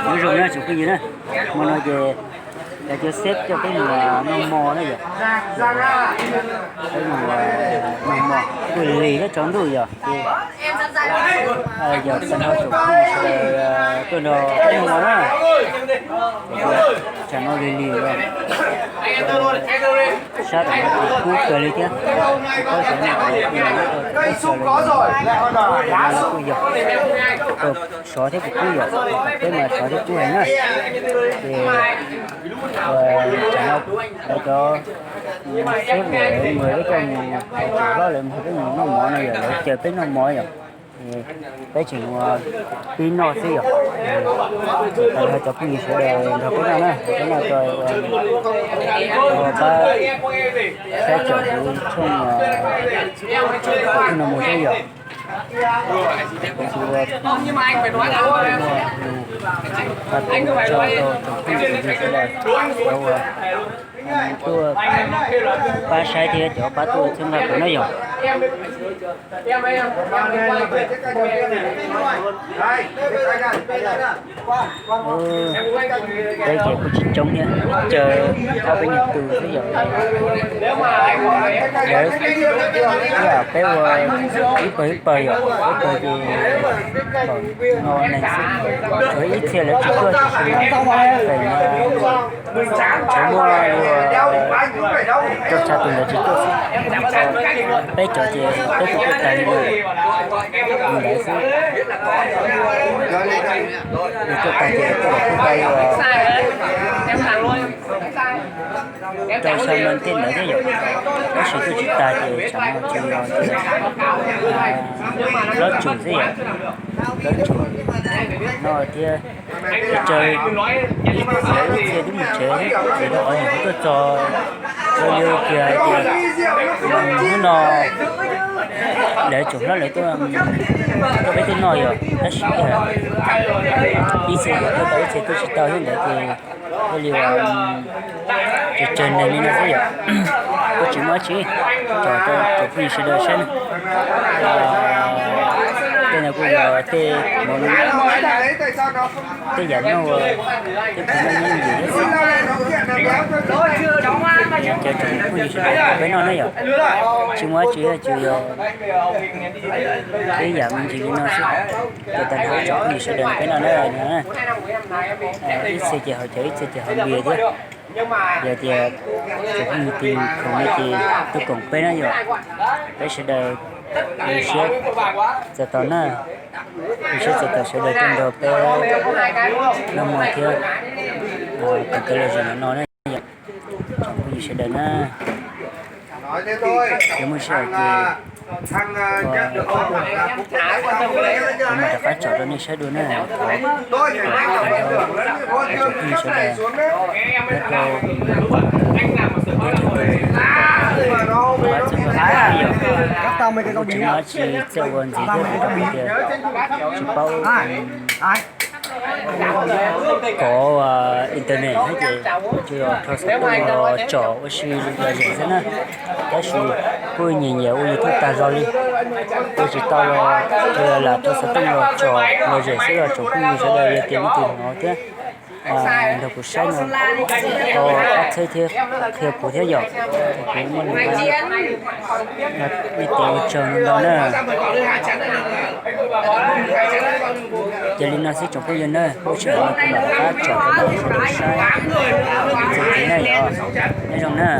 Nyob zoo na tsoom phooj ywg na, hmo no ces cov cov xeb coj peb mus noj mov na yom. Peb mus noj mov, kuj lig thiab tsaus ntuj yom, ces yog tag nrho tsoom phooj ywg sawv daws tuaj nrog peb noj mov na. Tsam no lig lig, sab tom no ces kub kawg li thiab, tsis paub xyov nej puas ua ib co los, kuj yog sov thiab puas kub yom, peb mas sov thiab kub heev na. Ces tsam no lawv cov xeb lawv mus peb coj mus, tsoom hlob lawv mus peb mus noj mov no yom, lawv caw peb noj mov yom. Peb tseem ua pib noj xwb yom. Tag nrho cov phooj ywg sawv daws nrog peb noj na, peb noj tso, pab saib tsom kuv tshooj no mus thiab yom. Kuv tsis ua, tso rau tsoom phooj ywg sawv daws, cov uas tuaj pab saib thiab cov pab tuaj txhawb nqa kuv na yom. Peb ces kuj tsis coob thiab, caw ob peb nyuag tus xwb yom. Lawv, peb ua ib pawg ib pawg yom, ib pawg ces no neeg xwb, tsuas ib txhia lawv tsis tuaj tiam sis mas feem tshuav muaj rau xya tus ntawd tsis tuaj xwb. Peb cov ces peb kuj tuaj tag li no, li ntawd xwb. Tuaj tag ces tuaj tag li rau xya meej tej ntawd thiab yom. Tab sis tuaj tsis tag ces tsam no tsuas yog plaub tsum xwb yom, plaub tsum no thiab. Ces tsawg ib txhia, ib txhia twb mus tsev, ces rau qhov nyuam qhuav tuaj txog, ua li kiag hais tias hnub no lawv tsoom hlob lawv tuaj, tuaj peb tuaj noj yom, tab sis ib txhia tuaj tau ib txhia tuaj tsis tau thiab ntawd ces ua li tsawg tsawg neeg li no xwb yom. Kuj tsis muaj dab tsi, tsom rau tsoom phooj ywg sawv daws saib na. Tej no kuj yog tej, tej yam noj, tej tus noj nyob yus thiab xwb. Ces tsoom phooj ywg sawv daws nrog peb noj na yom. Tsis muaj dab tsi, tsuas yog tej yam me ntsis li no xwb. Ces tag nrho tsoom phooj ywg sawv daws nrog peb noj na. Ib txhia ces haus cawv, ib txhia ces haus npias thiab. Yog tias tsoom phooj ywg twg khoom no ces tuaj koom peb na yom. Peb sawv daws zoo siab txais tos na, zoo siab txais tos sawv daws tuaj nrog peb noj mov thiab koom tes lom zem no na yom. Tsoom phooj ywg sawv daws na, yog muaj sij hawm ces kuv mam rov qab tsom rau nej saib dua na. Thov tsoom phooj ywg sawv daws nyob rau teb chaws Thaib yom, kuv kuj tsis muaj dab tsi txawj ua ntxiv thiab vim rau qhov tias tsis paub kov internet thiab ces tsuas yog rho xov tooj los tsom ua si lom zem xwb na. Tab sis kuj nyiam nyiam ua YouTube tag zog li, ua tsis tau los tsuas yog lam rho xov tooj los tsom lom zem xwb los tsoom phooj ywg sawv daws yog tias leej twg hnov thiab nrog kuv saib no, thov pab txhawb thiab qhia kuv thiab yom. Kuv muaj lus hais li ntawd, ua tsaug ntau na. Ces li no xwb tsoom phooj ywg na, muaj sij hawm no kuv mam rov qab tsom rau nej sawv daws saib txuas ntxiv na yom. Nyob zoo na.